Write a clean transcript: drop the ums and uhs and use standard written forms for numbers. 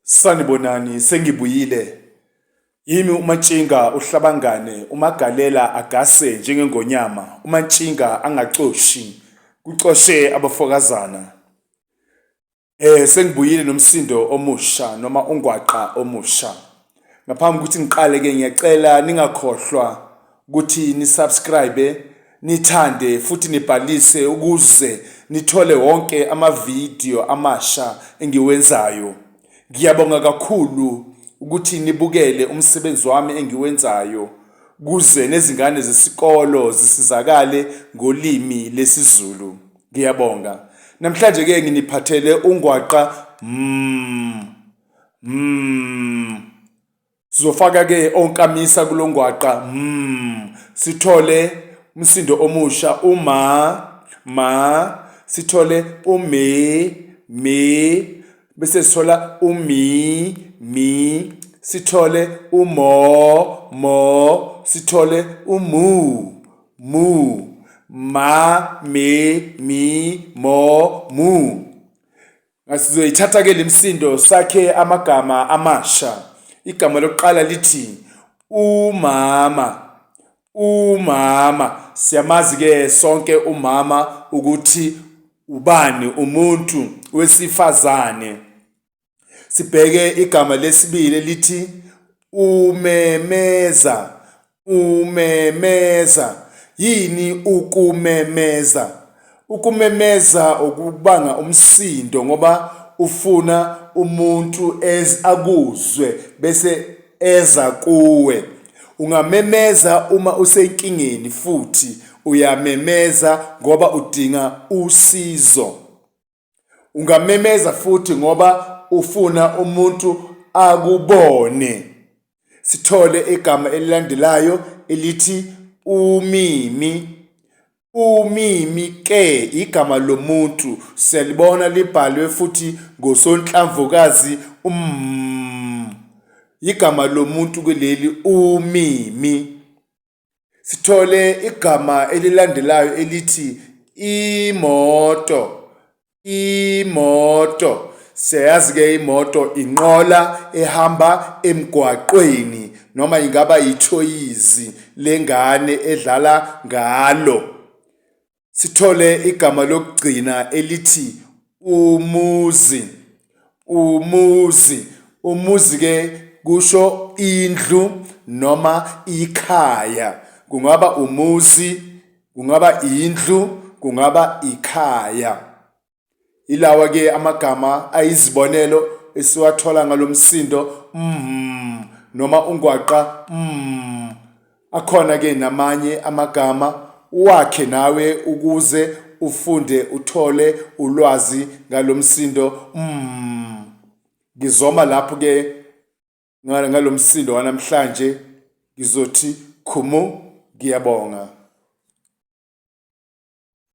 Sanibonani sengibuyile. Yimi uMantshinga uHlabangane uMagalela agase njengengonyama uMantshinga angacoshi kucoshe abafokazana. Sengibuyile nomsindo omusha noma ungwaqa omusha. Ngaphambi kokuthi ngiqale ke ngiyacela ningakhohlwa ukuthi ni-subscribe, nithande futhi nibhalise ukuze nithole wonke amavidiyo amasha engiwenzayo. Ngiyabonga kakhulu ukuthi nibukele umsebenzi wami engiwenzayo kuze nezingane zesikolo zisizakale ngolimi lesiZulu. Ngiyabonga. Namhlanje ke nginiphathele ungwaqa mm. Mm. Sizofaka ke onkamisa kulongwaqa mm. Sithole umsindo omusha uma ma sithole ume me bese sithola umi mi sithole umo mo sithole umu mu ma me mi mo mu. Sizoyithatha ke lemsindo sakhe amagama amasha. Igama lokuqala lithi umama. Umama siyamazi ke sonke umama ukuthi ubani umuntu wesifazane. Sibheke igama lesibili elithi umemeza. Umemeza. Yini ukumemeza? Ukumemeza ukubanga umsindo ngoba ufuna umuntu akuzwe bese eza kuwe. Ungamemeza uma usenkingeni futhi uyamemeza ngoba udinga usizo. Ungamemeza futhi ngoba ufuna umuntu akubone. Sithole igama elilandelayo elithi umimi. Umimi ke igama lomuntu siyalibona libhalwe futhi ngosonhlamvukazi um. Igama lomuntu kuleli umimi. Sithole igama elilandelayo elithi imoto. Imoto. Siyayazi ke imoto inqola ehamba emgwaqweni noma ingaba yithoyizi lengane edlala ngalo. Sithole igama lokugcina elithi umuzi. Umuzi. Umuzi ke kusho indlu noma ikhaya. Kungaba umuzi, kungaba indlu, kungaba ikhaya. Ilawa ke amagama ayizibonelo esiwathola ngalomsindo mm noma ungwaqa mm. Akhona ke namanye amagama uwakhe nawe ukuze ufunde uthole ulwazi ngalomsindo mm. Ngizoma lapho ke ngalomsindo wanamhlanje ngizothi khumu ngiyabonga.